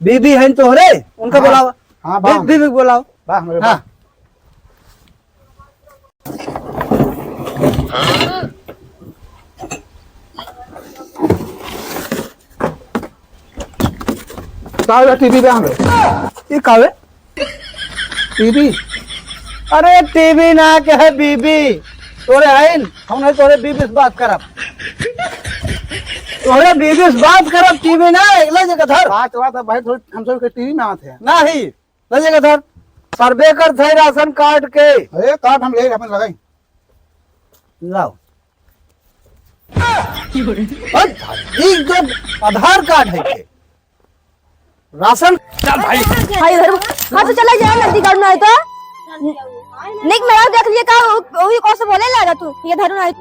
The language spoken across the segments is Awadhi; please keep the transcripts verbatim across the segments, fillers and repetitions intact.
बीबी हैं तोहरे, उनका हाँ। बुलावा। हाँ, बा बी-, हमरे। बीबी को बुलाओ। बा हमरे, हाँ। बा। का होला टीवी बा हमरे? ई का है? टीवी? अरे टीवी ना के है बीबी। तोरे आइन, हम नहीं तोरे बीबी से बात करब। तोरे बीबी से बात करब, टीवी ना, एकला जगह धर। बात, बात है भाई, थोड़ी हम सब के टीवी में आते हैं। नहीं, ले जगह धर। सर्वे करत है राशन कार्ड के। अरे कार्ड हम ले अपन लगाई। लाओ। हट, ई तो आधार कार्ड है के। राशन। चल भाई। भाई घर, हाँ तो चला जाए नदी काट ना है तो। निक मेरा देख लिए का, वही कौन से बोले लगा तू, ये धरू ना है।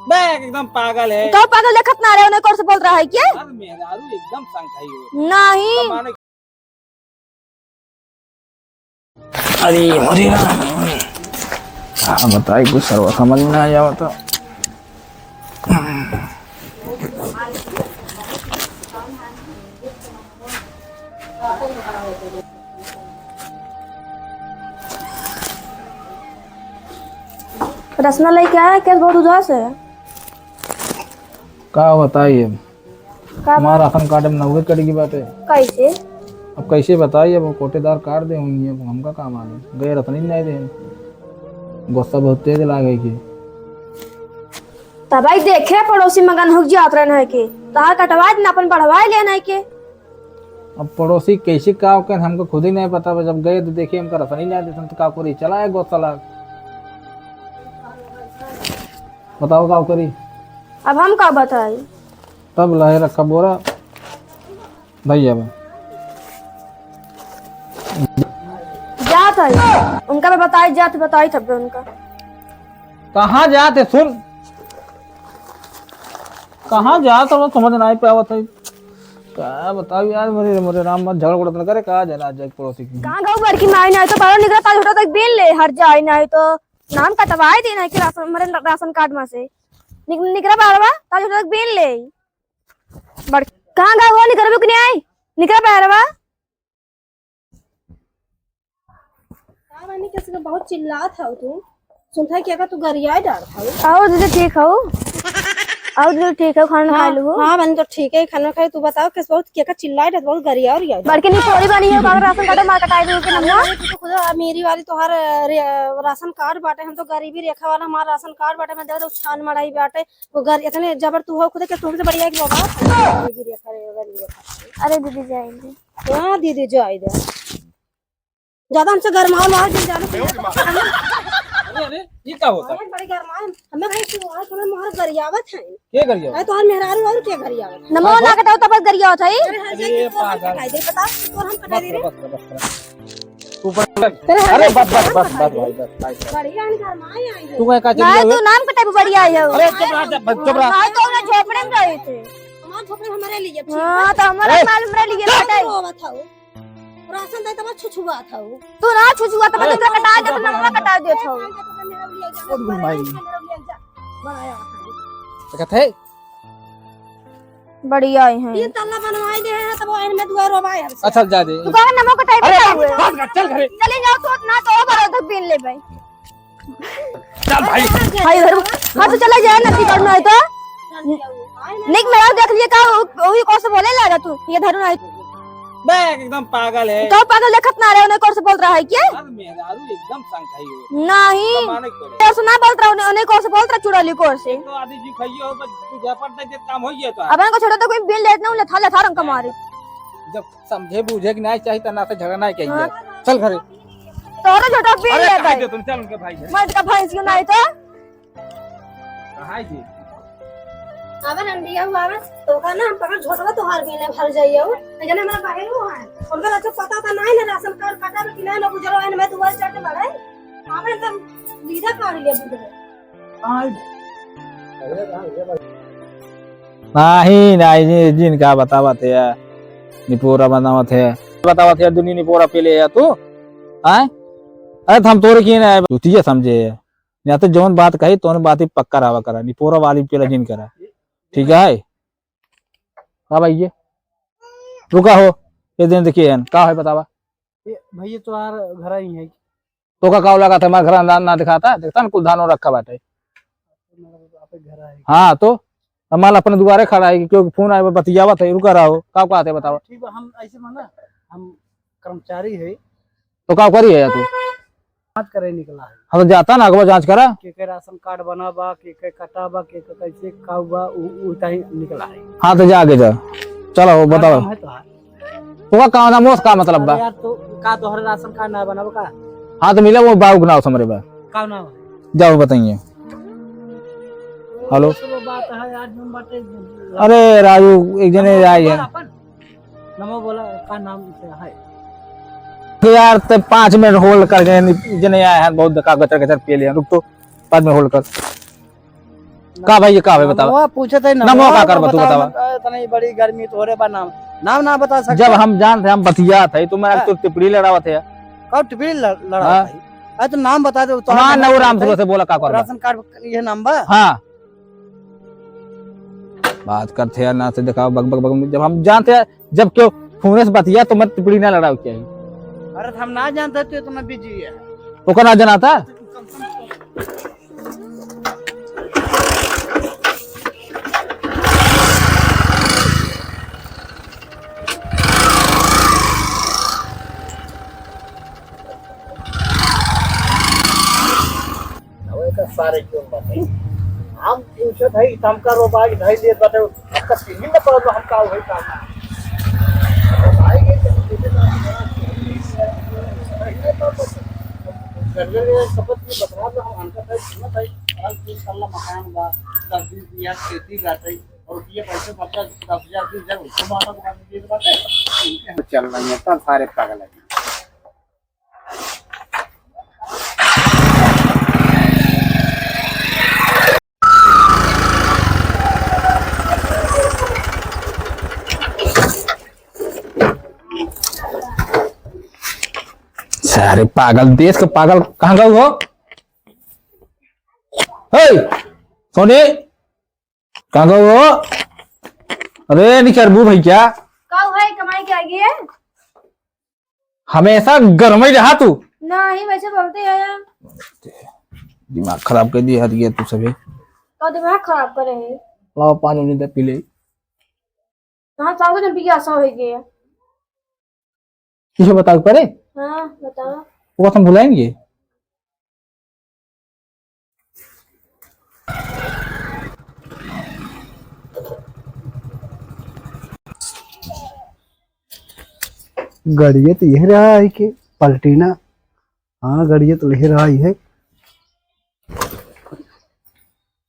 बे, एकदम पागल है। तो पागल देखत ना रहे, उन्हें कौन से बोल रहा है क्या? अरे मेहरारू एकदम संग है ये। नहीं। माने अरे, हरे राम। का बताई, कुछ सरवा समझ में ना आवत। रसना लेके आया, केस बहुत उदास है। का बताई अब? का हमार बा? राशन कार्ड में नौवे कट गई बाटे। कैसे? अब कैसे बताई, अब कोटेदार काट दे होंगे, अब हमका का मालूम। गए रतनी नहीं दे, गुस्सा बहुत तेज लागे के। तब भाई देखे पड़ोसी मगन हुक जात रहन है के, तहार कटवा दिन अपन बढ़वा लेन है के। अब पड़ोसी कैसे का कहें, हमको खुद ही नहीं पता, जब गए तो देखे हमका रतनी नहीं देते तो का करी, चला है गुस्सा लाग। बताओ का करी। अब हम का बताई? तब लाए रखा बोरा, भैया बा। जात है, उनका भी बताई, जात बताई तब उनका। कहाँ जात है? सुन, कहाँ जात है, वो समझ नहीं पावत है। का बताओ यार, मेरे, मेरे राम, मत झगड़ा उगड़ा न करे, कहाँ जाना आज पड़ोसी की। कहाँ गऊ बड़की माई ना, तो बाहर निकला, ताज होटल तक बीन ले, हर जाए ना, तो नाम कटवाए देना है कि राशन, मेरे राशन कार्ड में से। निक-, निकला बाहर बा, ताज होटल तक बीन ले। बड़-, कहाँ गवा हो? निकरबू कि नहीं आई? निकरा बहरवा। का बानी, कैसे के बहुत चिल्लात हऊ तू? सुनत है कि अगर तू गरियाए डारत हऊ। और दीदी ठीक हऊ? और दीदी ठीक हऊ, खाना खा हाँ, लू? हाँ, बानी तो ठीक है, खाना खाए। तू बताओ, कैसे बहुत के का चिल्लाए डारत, बहुत गरिया और याद। बड़की निपोरी बानी हो, अगर राशन कार्ड मार कटाई दू कि अरे नम्मा? नहीं, तू तो खुद अमीरी वाली तोहार, रे-, राशन कार्ड बाटे, हम तो गरीबी रेखा वाला, हमार राशन कार्ड बाटे, मैं दे दो छान मड़ाई बाटे। वो घर इतने जबर तू हो खुद के, तुमसे बढ़िया एक बाबा। अरे दीदी जाएंगे। हाँ दीदी जाए दे। ज्यादा हमसे गरमाओ ना, जिन जाने से अरे, अरे, ये का होता है? बहुत बड़े गरमाए। हमें भाई तू आज हमें मोहर गरियावत है। के गरियावत? अरे तोहर मेहरारू और के गरियावत है? नमो ना कटाओ तब गरियावत है। अरे हर जाए अरे, के तोहर हम पागल। कटाई दे, बता, तोहर हम कटाई दे रे। बस, बस, बस, बस। ऊपर। तेरे हर अरे, जाए बस, के बस, तोहर बस, हम बस, कटाई दे। भाई, बस, भाई, बस। बढ़िया है, गरमाए आई है। तू का, का चली नहीं, गई? तू नाम कटाई पे बढ़िया आई हो। अरे, चुप रहा, चुप, चुप रहा। नहीं, तो ना झोपड़े में रही थे। हमार झोपड़े हमारे लिए, ठीक अरे, है? हाँ, तो हमारा ए, मालूम रह लिए, चुप। बताए। रोवत हऊ। राशन दे तब छुछुआत हऊ। तू ना छुछुआ, तब अरे, तो कटा दे, तो नमवा कटा देत हऊ। ओ भाई। देखत है? बढ़िया ही है। तीन तल्ला बनवाई दे हैं, तब वो एहन में दुआ रोवाए हमसे। अच्छा, जा दे। तू कहे नमो कटाई अरे, पे हुए। भाग, भाग, चल घरे। चले जाओ तो ना तो बड़ा उधर बीन ले भाई। चल भाई। भाई घर, हाँ तो चला जाए ना, टिकट नहीं तो। निक मेरा देख लिए का, वही कौन से बोले लगा तू, ये धरू नहीं। बे, एकदम पागल है। तो पागल देखत ना रहे, उन्हें कौन से बोल रहा है क्या? यार, मेहरारू एकदम संग है ये। नहीं। तो माने के पड़े। कौन से ना बोल रहा, उन्हें, उन्हें कौन से बोल रहा, चुड़ैली कौन से? तो आधी जी खाइए हो, बस पूजा पाठ दे दे, काम हो गया तो। अब इनको छोड़ो तो कोई बिल लेट ना, उन्हें था, था रंग का मारे। जब समझे बूझे कि नहीं चाहिए, तो ना से झगड़ा नहीं कहिए। हाँ। चल घरे। तोहरा झोटा पी अरे, ले कहाँ भाई। दे तुम? चल उनके भाई है। मर्द का भैंस क्यों नहीं तो? कहाँ है जी? अबे रंडिया हुआ है, तो का ना हम पकड़ झोटवा तोहार भी ले भर जाइए हो। नहीं जाने हमारा बहन वो है। उनका अच्छा पता था नहीं ना राशन कार्ड कटा कि नहीं ना गुजरो है, मैं दुआर चढ़ के लड़ाई। अबे एकदम लीडर काट लिया बुझे। नाही, नाही, जी, जिनका बतावत है, निपोरा बनावत है। बतावत है, दुनी निपोरा पी ले या तू? आय? अरे, हम तोरे की ना, तू चीजें समझे है। या तो जौन बात कही, तौन बात ही पक्का रहा करा, निपोरा वाली पीला जिन करा। ठीक है? का भाई ये? रुका हो। ये दिन देखिए हन, का है बतावा? ये भैया तोहार घर ही है। तो का, का लगा था हमारे घर ना, ना दिखाता, देखता ना कुल धानो रखा बाटे। मतलब आप घर आए। हाँ तो हमारा अपने दुआरे खड़ा है, क्योंकि फोन आए बतियावत है, रुका रहो, का कहते बतावा? ठीक बा, हम ऐसे माना, हम कर्मचारी है। तो का करी है तू? जांच करे निकला है। हाँ, तो जाता ना, अगवा जांच करा। के के राशन कार्ड बना बा, के के कटा बा, के के कैसे का बा, उ, उ ताही निकला है। हाँ, तो जा आगे जा। चलो, वो का बताओ। नाम है तोहार? तो का, का नाम, का मतलब बा? अरे यार, तो का तोहरे राशन कार्ड ना बना बा का? हाँ, तो मिला वो बाबू के नाम से हमरे बा। का नाम है? जाओ, बताइए। हेलो। चलो, बात है यार, जोन बाटे। अरे राजू, एक जने नमो आए बोला हैं। अपन। नमो बोला, का नाम से है? तो यार, ते पाँच मिनट होल्ड कर गए, जने आए हैं, बहुत बेकार गचर गचर पिए लिए। रुक तो, पाँच मिनट होल्ड कर। का भाई, ये का भाई, बतावा? नमवा पूछत है, नमवा नमवा का करबा तू, बतावा? बतावा। मत, इतनी बड़ी गर्मी, तोहरे बा नाम, नाम ना बता सकते? जब हम जानत है, हम बतियात है, तो मैं हाँ। तो टिप्पणी लड़ावत है। कब टिप्पणी लड़-, लड़ावत हाँ। है? अरे तो नाम बता दे, तो हाँ, नाम नऊ बता राम दे। सुरत से बोला, का करबा? राशन कार्ड ये नाम बा? हाँ। बात करते हैं ना से, देखा, बग, बग, बग, जब हम जानते हैं, जब क्यों फोन से बतिया तो मत टिप्पणी ना लड़ाओ क्या है? अरे, हम ना जानते तो इतना बिजी है। ओकर ना जनाता? अबे का सारे क्यों बाटे? हम पूछत हई, तमका रो बाइक धई देत बाटे, अब तक तीन दिन में पड़ल बा, हम का होई काम ना। तो भाई ये तो सीधे बात है, पहले तो बस गड़बड़ है, सब चीज बता दो, हम अनका भाई सुनत हई, पाँच तीन तल्ला मकान बा, दस बीस बीघा खेती बाटे, और ये पैसे मतलब दस हजार बीस हजार उसको बाटा दुकान में दे बाटे, इनके चल रही है, तब सारे पागल है। सारे पागल, देश के पागल, कहाँ गए हो? हे, सोनी, कहाँ गए हो? अरे, निकरबू भैया। का भाई, कमाई के आगे है? हमेशा गरम ही रहा तू। नहीं, वैसे बोलते हैं यार। दिमाग खराब कर दिया यार ये तू सभी। का दिमाग खराब करे है? लाओ पानी उनी दे पी ले। हाँ, चाहो तो पी के आसा हो गया। किसे बताओ परे? हाँ, बताओ। वो हम भुलाएंगे। गड़िया तो यह रहा है कि पलटीना। हाँ, गड़िया तो यह रहा ही है।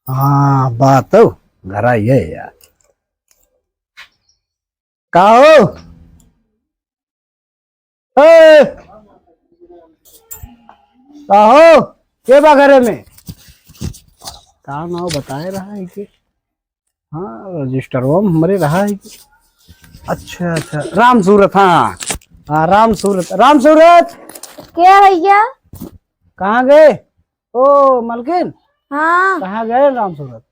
हाँ, बात तो घर आई है यार। का हो? ए! का हो? के बा घरे में? का नाव बताए रहा है कि? हाँ, रजिस्टरवा में हमरे रहा है कि? अच्छा, अच्छा, राम सूरत, हाँ। हाँ, राम सूरत, राम सूरत। के भैया? कहाँ गए? ओ, मलकिन। हाँ। कहाँ गए राम सूरत?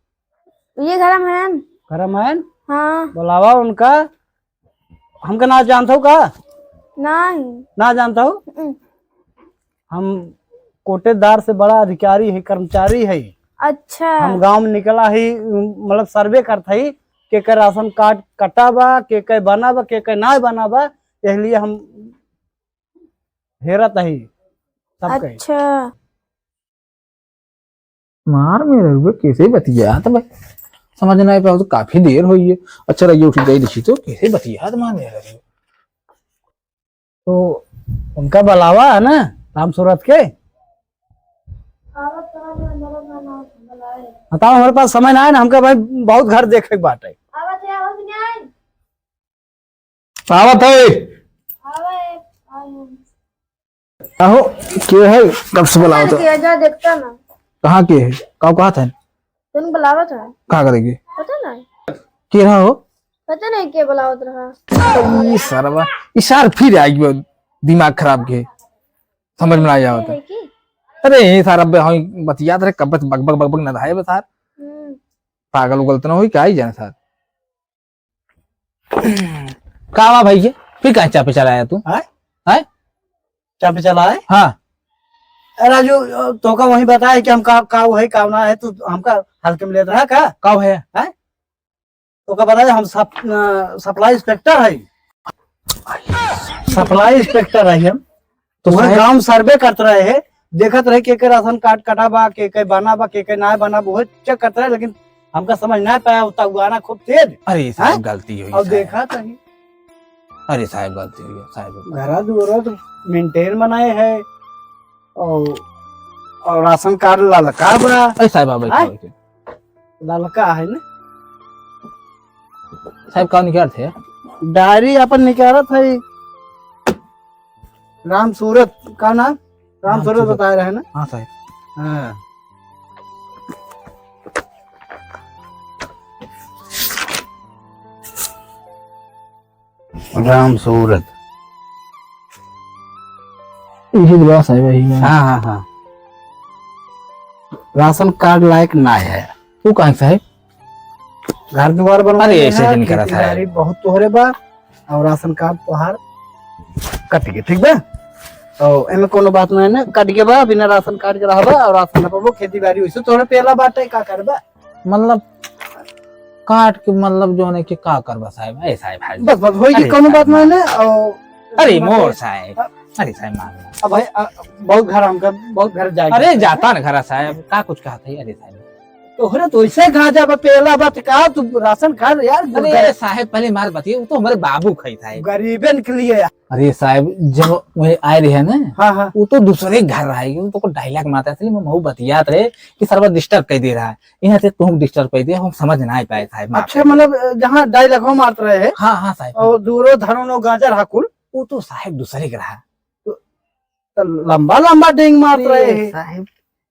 ये घर में हैं। घर में हैं? हाँ। बुलावा उनका। हमका ना जानत हो का? नहीं। ना जानत हो? हम्म। हम कोटेदार से बड़ा अधिकारी है, कर्मचारी है। अच्छा। हम गांव में निकला ही, मतलब सर्वे करत ही, के के राशन कार्ड कटा बा, के के बना बा, के के ना बना बा, यह लिए हम हेरत ही सबके। अच्छा। मार मेरे हुए कैसे बतियात भाई, समझ ना पाओ तो काफी देर हुई है। अच्छा रहिए उठ गई देखी तो कैसे बतियात मार मेरे हुए। तो उनका बुलावा है ना राम सूरत के। बताओ, हमारे पास समय ना है ना, हमका भाई बहुत घर देखे के बाटे। आवत है, आवत नहीं। आवत है। आवे, आवे। आहो, के है? कब से बुलावत है? के जा देखता ना। कहाँ के है? का कहत है? तुम बुलावत है। का करेगी? पता नहीं। के रहा हो? पता नहीं के बुलावत रहा। ई सरवा, ई सार फिर आई गयो दिमाग खराब के। समझ में ना आवत है। अरे, ये सार अब हम बतियात रहे, कब से बक बक बक बक न धाए बे सार। हम्म। पागल उगल तो ना होई, का ही जाने सार। का बा भाई के? फिर काहे चापे चला आया तू? हैं? हैं? चापे चला आया? हाँ। ए राजू, तोका वही बताए कि हम का, का है, का ना है, तू हमका हल्के में लेत रहा का? का है? हैं? तोका बताए हम सप-, अ, supply inspector है। Supply inspector है हम। तो वह साहब गाँव survey करत रहे हैं, देखत रहे के के राशन कार्ड कटा बा, के के बना बा, के के ना बना बा, वह check करत रहे, लेकिन हमका समझ ना पाया, उतना उगाना खूब तेज। अरे साहब, हैं? गलती हुई और साहब। देखा तो नहीं। अरे साहब, गलती हुई साहब। घरा दुआरा तो maintain बनाए है और, और राशन कार्ड ललका बा। अरे साहब, आप बैठो, हैं? बैठो। ललका है ना? साहब, का निकालत है? डायरी अपन निकालत है। राम सूरत का नाम? राम राम सूरत सूरत। बताए रहे ना? हाँ साहब। हाँ। राम सूरत। यही तो बा साहब, यही बा। हाँ, हाँ, हाँ। राशन कार्ड लायक ना है। वो काहे साहब? घर दुआर बनवा अरे, ले ऐसे है, जिन करत है। खेती बाड़ी बहुत तोहरे बा, और राशन कार्ड तोहार कट गए, ठीक बा? और एमे कोनो बात नहीं है ना, कट गए बा, बिना राशन कार्ड के रहबा और राशन ना पाबो, खेती बाड़ी वैसे तोहरे पेला बाटे, का करबा? मतलब काट के, मतलब, जोने के का करबा साहब? ए साहब, हाल बस, बस, होई के अरे कोनो साहब, बात ना ना, और अरे मतलब मोर साहब, अ, अरे साहब, मान लो। अब भाई, अ, बहुत घर हमका, बहुत घर जाए अरे के जाता ना घर साहब, का कुछ कहत है? अरे साहब, तोहरे तो ऐसे गांजा बा, पेला बा, त का तू राशन कार्ड यार, अरे गुर्गा साहब, पहले मार बतिए, वो तो हमारे बाबू खाई था। गरीबन के लिए यार। अरे साहब, जब वही आए रहे ना, हाँ, हाँ। वो तो दूसरे घर रहा है, वो तो को dialogue मारता है, इसलिए मैं महू बतियात रहे कि सरवा disturb कर दे रहा है। यहाँ से तुम disturb कर दिया, हम समझ ना पाए साहब, माफ अच्छा, कर दो। मतलब, जहाँ dialogue मारत रहे हैं, हाँ, हाँ, साहब। और दूरो धरो नो गाजर हाकुल। वो तो साहब दूसरे के रहा। तो, तो लंबा लंबा डेंग मारत अरे रहे हैं। साहब,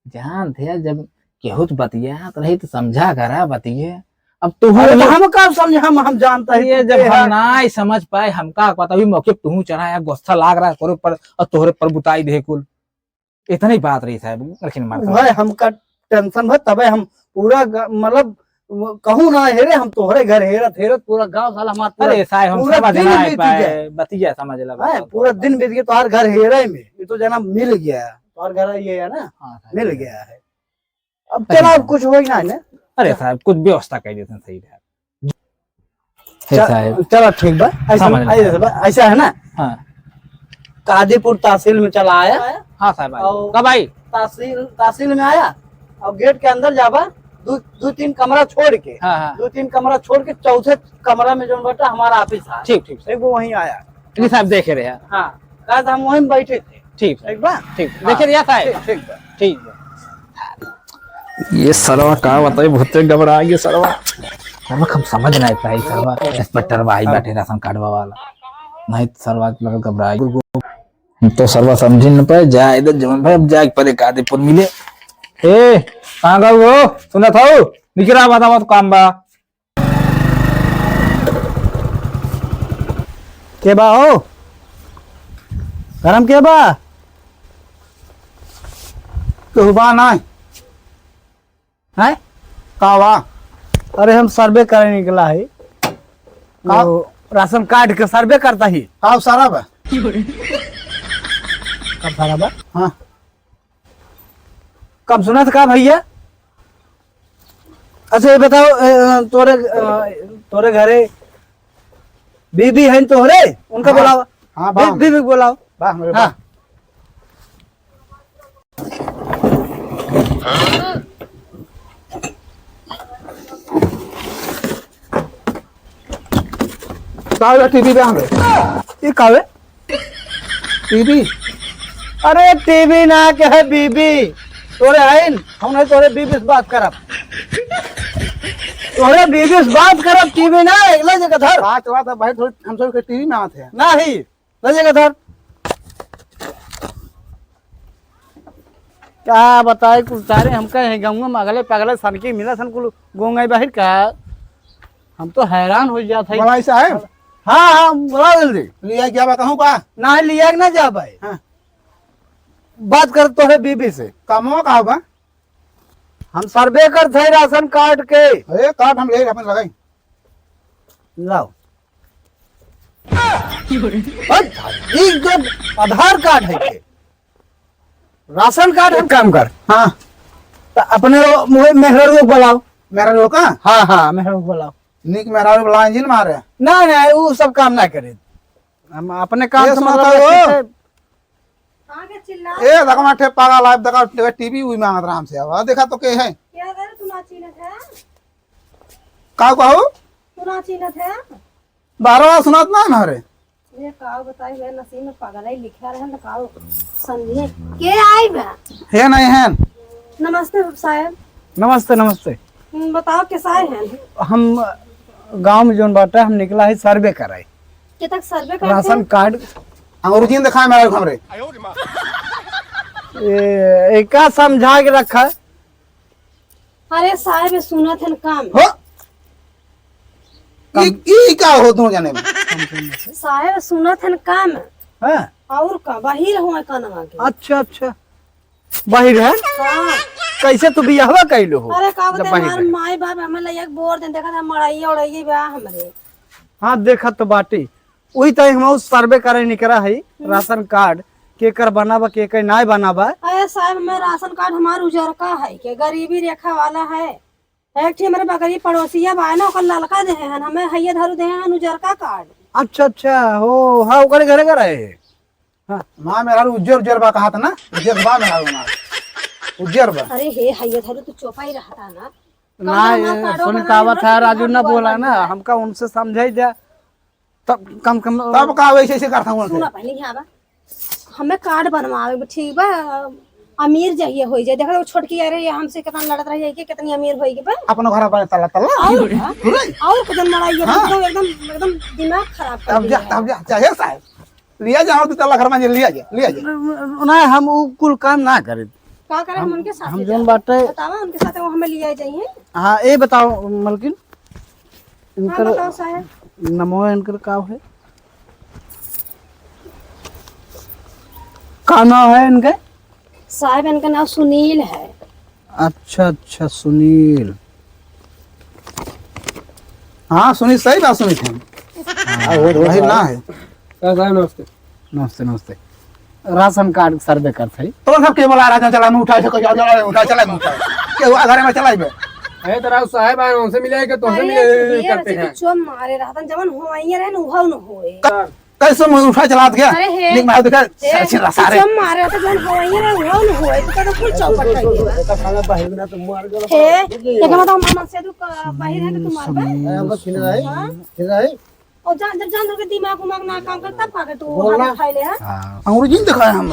जान थे, जब केहू तो बतियात रही तो समझा करा बतिये। अब तू अरे, तो हम का समझे, हम, हम जानता है ये तू जब के हम है। ना ही समझ पाए, हम का पता, अभी मौके पे तू चढ़ा है, गुस्सा लाग रहा है तोरे पर, और तोहरे पर बुताई दे कुल। इतनी बात रही साहब, लेकिन मार भाई, हमका tension भा, तबे हम पूरा ग-, मतलब, वो कहूँ ना हेरे, हम तोहरे घर हेरत, हेरत पूरा गाँव साला हमार पूरा, अरे साहब, हम पूरा समझ दिन ना बीत पाए, गया। बतिया समझ ला, हैं, बताओ, पूरा बताओ। दिन बीत गया तोहार घर हेरे में। ये तो जना मिल गया है, तोहार घर ये है ना, हाँ, साहब। मिल गया है। अब अरे चला, साहब। कुछ होई ना, ना। अरे साहब, कुछ व्यवस्था कर देते हैं, सही है। हे च-, साहब। चला, ठीक बा। ऐसा, समझ में ऐसा, आया। ऐसा है ना? हाँ। कादीपुर तहसील में चला आया। हाँ साहब, आया। और कब आई? तहसील, तहसील में आया और गेट के अंदर जाबा, दो, दो तीन कमरा छोड़ के, हाँ, हाँ। दो तीन कमरा छोड़ के चौथे कमरा में जौन बाटे हमारा office है। ठीक, ठीक, सर। एक वो वहीं आया। जी साहब, देखे रहे हैं। हाँ, कहा था हम वहीं बैठे थे। ठीक, सर। ठीक बा? ठीक। हाँ। देखे रहे साहब? ठीक, ठीक बा। ठीक बा। ये सरवा का बताई, बहुते घबरा गया सरवा। सरवा हम समझ ना पाई सरवा। इंस्पेक्टर भाई बैठे राशन कार्डवा वाला। नहीं तो सरवा लगा घबरा गया। हम तो सरवा समझ न पाए, जा इधर जवन भाई, अब जाके परे कादीपुर मिले। ए, कहाँ गए हो? सुना था वो? निकला बतावा तो काम बा। के बा हो? गरम के बा? केहू बा ना? हैं? का बा? अरे, हम सर्वे करे निकला है। का? वो राशन कार्ड के सर्वे करता ही। का सारा बा? का सारा बा? हाँ। कम सुनत का भैया? अच्छा, ये बताओ, अ, तोरे, अ, तोरे घरे बीबी है तोहरे? उनका हाँ। बुलाओ। हाँ, बा। बी-, बीबी को बुलाओ। बा, हमरे हाँ। बा। का होला टीवी पे हमरे? ये का होला? टीवी? अरे टीवी ना के है बीबी। तोरे आइन, हम नहीं तोरे बीबी से बात करब। तोरे बीबी से बात करब, टीवी ना, एकला जगह धर। बात हुआ था भाई, थोड़ी हम सब के टीवी में आते हैं। नहीं। ले जगह धर। का बताई, कुल सारे हमका है गंगा में अगले पगले सन के मिला सन कुल गोंगाई बाहर का। हम तो हैरान हो जात है। बड़ाई साहब। हाँ, हाँ, बुला जल्दी। लिया क्या बताऊँ का? ना, लिया के ना जा भाई। हाँ। बात कर तोहरे बीबी से। कमवा का बा? हम सर्वे करत है राशन कार्ड के। अरे कार्ड हम ले अपन लगाई। लाओ। हट, ई तो आधार कार्ड है के? राशन कार्ड है? एक काम कर। हाँ। तो अपने वो मुहे मेहरारू को बुलाओ। मेहरारू का? हाँ, हाँ, मेहरारू को बुलाओ। निक मेहरारू बुलाओ, इंजन मारे। ना, ना, वो सब काम ना करे। हम अपने काम ये से सुना मतलब था वो? रखते थे। आगे चिल्ला। ए, देखा माठे पागल है, देखा टीवी भी मांगत रहा हमसे। अब देखा तो के है? क्या करे, तू ना चीन्हत है? का कहू? तू ना चीन्हत है? बारह सुनात ना ना रे। ये का बताई, वे नसीब में पागल है, लिखा रहे न का समझे। के आई बा? हे नहीं है। नमस्ते साहब। नमस्ते, नमस्ते। हम्म, बताओ कैसा है? हम गांव में जोन बाटे, हम निकला है सर्वे कराए। के तक सर्वे करते राशन हैं? कार्ड। अंग्रेजी में दिखाए मेरा हमरे। ए, एका समझा के रखा। अरे साहब, सुनत हन काम। हो? ई, ई का हो दोनों जने में? साहब, सुनत हन काम। हाँ। और का, बाहिर हो कनवा के। अच्छा, अच्छा। बाहिर है? हाँ। कैसे तू बियाहवा कैलू हो? अरे का जब बता, बाहिर हमार है। माई बाप हमें लइया के बोर देन, देखा था मड़ाइया उड़ाइया बा हमरे। हाँ, देखा तो बाटी। वही तो हम सर्वे करे निकरा है, हम्म। राशन कार्ड केकर बना बा, केकर नाय बना बा। अरे साहब, मैं राशन कार्ड हमार उजरका है, के गरीबी रेखा वाला है। एक ठे हमारे बगली पड़ोसिया बा ना, ओकर ललका देहे हन, हमें हइये धरू देहे हन उजरका कार्ड। अच्छा, अच्छा, हो, हाँ, ओकरे घरे का रहे। हाँ। माँ मेहरारू उज्जर उज्जर बा कहत ना, उज्जर बा मेहरारू हमार। उज्जर बा। अरे हे, हइये धरू तू चोपा ही रहता ना। ना, कौन हमार ये कार्डो सुन बना के कावत हमरा है, से राजू ना बोला ना, हमका उनसे समझाई दे। तब कम, कम। तब का वैसे ऐसे करता हूँ सुना उनसे? पहले यहाँ बा। हमें कार्ड बनवावे बा, ठीक बा? अमीर जहिए होई जाए। देखा वो छोटकी, अरे ये हमसे कितना लड़त रही है कि कितनी अमीर होई गई बा। अपना घर पर तल्ला, तल्ला। और का? पूरा ही? और कुछ मड़ाई है, हाँ। एकदम, एकदम, एकदम दिमाग खराब कर तब जा, दिया है। तब जा, चाहे साहब। लिया जा, हम तो तल्ला घर में लिया जा, लिया जा। नहीं, हम वो कुल काम ना करे। का करे हम, हम उनके साथ हम ही जोन जाओ। बाटे बतावा उनके साथ वो हमें लिया जाइए। हाँ, ये बताओ मलकिन, हाँ, इनकर बताओ साहब। नमो इनकर का है? का नाम है इनके? साहब, इनका नाम सुनील है। अच्छा, अच्छा, सुनील। हाँ, सुनील, सही बात सुनील है। हाँ, वो तो वही है। ना है। हाँ, साहब, नमस्ते। नमस्ते, नमस्ते। राशन कार्ड सर्वे करत है। तो सब के बोला राशन चला में उठा, चला में उठा, चला में उठा। के हुआ घर में चला में? अरे तो राउत साहब आए, उनसे मिले के तोहसे अरे, मिले ये करते ऐसे हैं। कि चोम मारे रहतन, जवन होइए रहे न, उहव न होए। क-, कैसे मुँह उठा चलात गया? अरे हे। निक मार देखा, हे, सारे, सारे। चोम मारे रहतन, जवन होइए रहे, उहव न होए। तो कहता फुल चौपट कर दिया। हे, ये का मतलब मामा से तू क-, बाहर है तो तू मार बे? अरे, हम बस फिर आए, हाँ? फिर आए। और जान, जब जान के दिमाग उमाग ना काम कर, तब का के तू बोला। हम खाई ले, हाँ? हाँ। अंग्रेजी में दिखाया हम।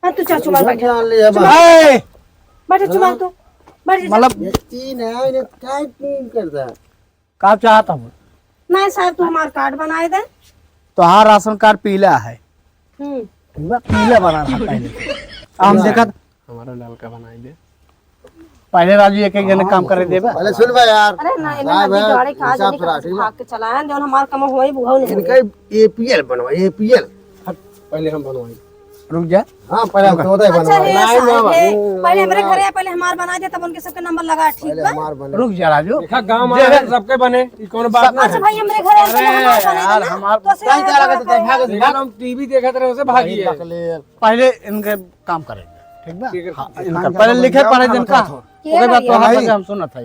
हाँ, तू चल, चुमार बैठ। जान ले अब। चुमार। ए! बैठ, चुमार तू। बैठ जा। मतलब ये तीन है, इन्हें क्या तीन करता है? का चाहत हूँ? नहीं साहब, तू हमार कार्ड बनाए दे। तोहार राशन कार्ड पीला है। हम्म। ठीक बा, पीला बना था पहले। हम पीला देखत है। हमारा ललका बनाई दे। पहले राजू एक एक जने काम करे देबे। पहले सुन बे यार। अरे ना, इन्हें ना, ना बे, बिगाड़े का हिसाब जाने से रहा, कहाँ से ठीक बा? भाग के चला है, जौन हमार कमा हुआ ही बुढ़ऊ नहीं इनका हुआ। एपीएल बनवा, एपीएल। हट, पहले हम बनवाई। रुक जा। हाँ, पहले हम रुक। तोता ही अच्छा, बनवाई। हे लाइन में साहब, आवा। हे, पहले हमरे घरे आ, पहले हमार बना दे, तब उनके सबके नंबर लगा, ठीक पहले बा? हमार बने। रुक जा राजू। देखा, गाँव में जे आए, सबके बने, ई कौनो बात सब ना अच्छा है। भाई, हमरे घरे आ, पहले अरे हमार बने यार, ना, हमार तो से टाइम आए क्या तो लगत है? भाग, भाग। देखा, हम टीवी देखत रहे, उसे भागी है। पहले इनके काम करेंगे, ठीक बा? ठीक है। हाँ, इनका काम पहले लिखे पड़े जिनका, के ओके बाद तो भाई? हम सुनत है।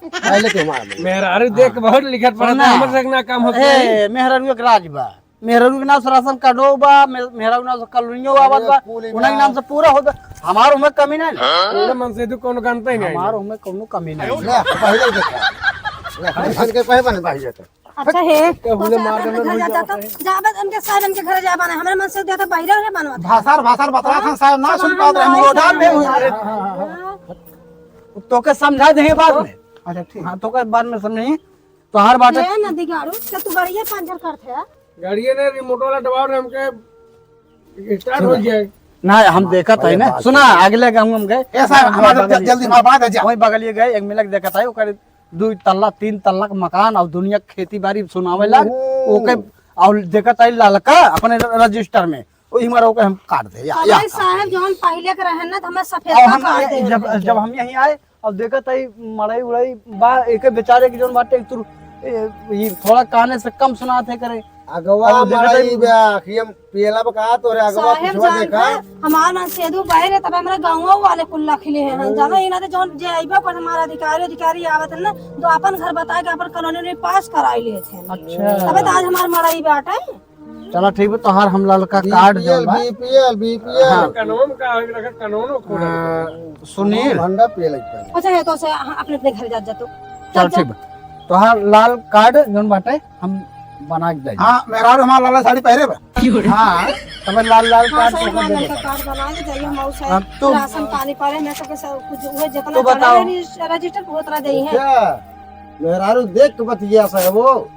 पहले के हमारा मन। मेहरारू देख के बहुत लिखत पड़त है, सुना। हमर से ना काम होत ए, नहीं। मेहरारू एक राज बा, मेहरारू के नाम से राशन कार्डो बा, मे-, मेहरारू के नाम से कॉलोनियो आवत बा, अरे, कुल उन्हीं के नाम से पूरा होत बा। हमार उमे कमी नहीं ना। पूरे मन से तू कौनो गनता ही नहीं। हमार उमे कौनो कमी नहीं। ले, पहले देखा। ले, पहले के पहले बने भाई जाता। अच्छा हे, तो तो बोले से मार अपने देना घर नहीं जाता जाता। तो, जा बस उनके साथ उनके घर जा बना, हमरे मन से देता बहिरे उन्हें बनवा दे। भाषार, भाषार बतरा था साहब, ना सुन पावत रहे, हम लोग डाल दे हुए। हाँ। तोके समझा दे बाद में। अच्छा, ठीक। हाँ, तोके बाद में समझी। तो हर बात ये ना दिगाड़ू, तो तू गाड़िया पंचर करते है। गाड़िया ने रिमोट वाला दबाव ने हमके स्टार्ट हो गया। ना, हम देखा था ना। सुना, अगले गाँव हम गए। ए साहब, हमारे बगल जल्दी, जल्दी, हमारे बात है, जा। वही बगलिए गए, एक मिलक देखा था, ओकर दू तल्ला, तीन तल्ला के मकान और दुनिया के खेती बाड़ी सुनावे लाग, ओहो। ओके, और देखत आई ललका अपने रजिस्टर में, वही हमारा ओके हम काट दे, या, या। अरे साहब, जौन पहिले के रहे ना, तो हमें सफेद और का हम काट ये, दे जब, रहे। जब हम यहीं आए, और देखत आई मड़ई उड़ई बा, एके बेचारे के जौन बाटे, एक तुर ए, ई थोड़ा काने से कम सुनात है करे। अगवा अब देखा मड़ई तो बा, कि हम पियला बा का तोरे अगवा साहेब पिछवा जान देखा। है, हमार मन सेदू बहरे, तब हमरा गाँवो वाले कुल रख ले हैं। ओ। जाना ही ना तो जौन जे अइबे पर हमारा अधिकारी, अधिकारी आवत है ना, तो अपन घर बताए के अपन कॉलोनी में पास कराई लेत हैं। अच्छा। तबे तो आज हमार मड़ई बाटे। चला ठीक बा, तोहार हम लाल का कार्ड बीपीएल, जौन बा। बीपीएल, बीपीएल। हाँ। कानून का है, रखा कानूनो खोल। आ, सुनील। भंडा पिए लगता है। अच्छा है तो से, हाँ, अपने, अपने घर जा, जा तू। चल, जा, जा। ठीक बा। तोहार लाल कार्ड जौन बाटे, हम बना के जाई। हाँ, मेहरारू हमार लाल साड़ी पहरे बा। हाँ, तबे लाल, लाल हाँ, कार्ड सही तोहके बात दे है, देबा। कार्ड बना के जाइए, हम उसे अब तो राशन पानी पड़े, मैं सबके सब कुछ हुए, जितना तो बताओ। चढ़े रही, रजिस्टर बहुत रह गई है। अच्छा, मेहरारू देख के बतिया से वो।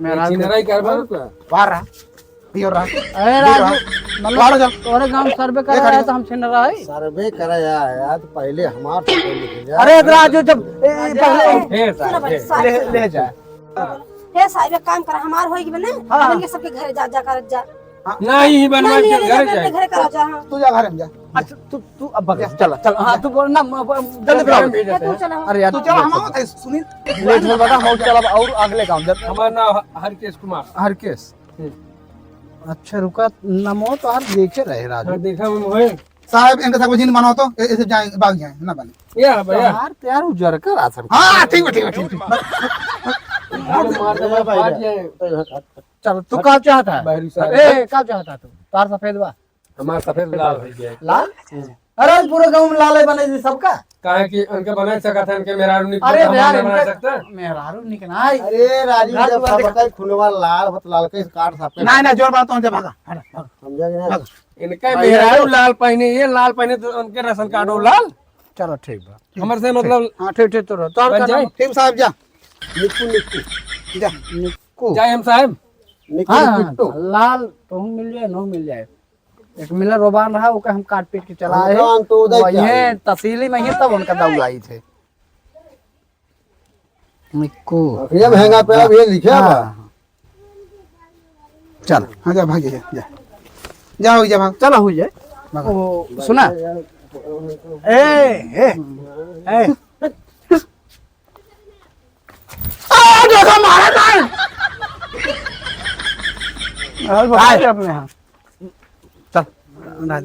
मेहरारू के चिन्हराई करबा ना। बारह। पियो रहा। अरे राजू, मतलब बारह जन। तोरे गाँव सर्वे करे एक आदमी। आया तो हम छिन रहा है। सर्वे करे आया यार, तो पहले हमार सर्वे लिखे यार। अरे राजू, जब, ए, ए, पहले हे साहब, सुनो, हे। साहब, ले, सुनो। ले जा। हे साहब, एक काम कर, हमार होई कि बने, हाँ, हाँ। बन के सबके घरे जा, जा कर जा। हाँ। नहीं, ही बनवा नहीं, के नहीं, घर नहीं, जाए। अपने घरे करा जा, हाँ। तू जा घर में जा। अच्छा, तू, तू अब बता। चला, चला। हाँ, तू बोल ना, म-, ब-, जल्दी बुलाओ। ये तू चला। अरे यार, तू चला, हम आवत है, सुनील। लेट हो बता, हम चला, और अगले काम, जब हमार नाम ह-, हरकेश कुमार। हरकेश। हम्म। अच्छा, रुका, नमो तो यार देखे रहे, राजू। हाँ, देखा हम होए। साहब, इनका सब जिन बनाओ तो, ए-, ऐसे जाए, भाग जाए, ना बने। या, भैया। यार, यार, उजर कर आ सकता। हाँ, ठीक बा, ठीक बा, ठीक बा। मार दे, मार दे, मार दे। चल, तू का चाहता है? बाहरी साहब। ए, का चाहता तू? तार सफेद बा। हमार सफेद लाल हो गया। लाल? हम्म। अरे, पूरे गाँव में लाल है बने जी सबका। काहे कि उनके बना सकत है, उनके मेहरारू निक अरे बना, यार, बना इनके सकता है। मेहरारू निक ना आई। अरे, राजू, राजू जब वाले सबका खूनवा लाल होत, लाल के काट सबके। नहीं, नहीं, जोर बात तो, जा भागा, हट, भागा। हम जाएंगे ना। भागा। इनका भाई, मेहरारू यार। लाल पहने, ये लाल पहने तो उनके राशन कार्ड हो लाल। चलो, ठीक बा। हमर से मतलब हाँ, ठीक, ठीक, तो रहो। तो और बन का जाए? नाम? ठीक साहब, जा। निक्कू, निक्कू। जा। निक्कू। जाए हम साहब? निक्कू, हाँ, निक्कू। लाल तोहू मिल जाए, नहू मिल जाए। एक मिला रोबान रहा, ओके हम काट पीट के चला हमका है। अंत्योदय वही चाहिए। तहसीली में ही तब उनका दौड़ आई थे। निक्कू। ये महंगा पे अब ये लिखे हाँ, बा। हाँ। चल। हाँ, जा, भाग जा, जा। जा, हो जा, भाग। चला, हो जाए। भाग। ओ, सुना? ए, ए, ए। आ, देखो, मारा था। और भाई आए। अपने यहाँ। चल, राज,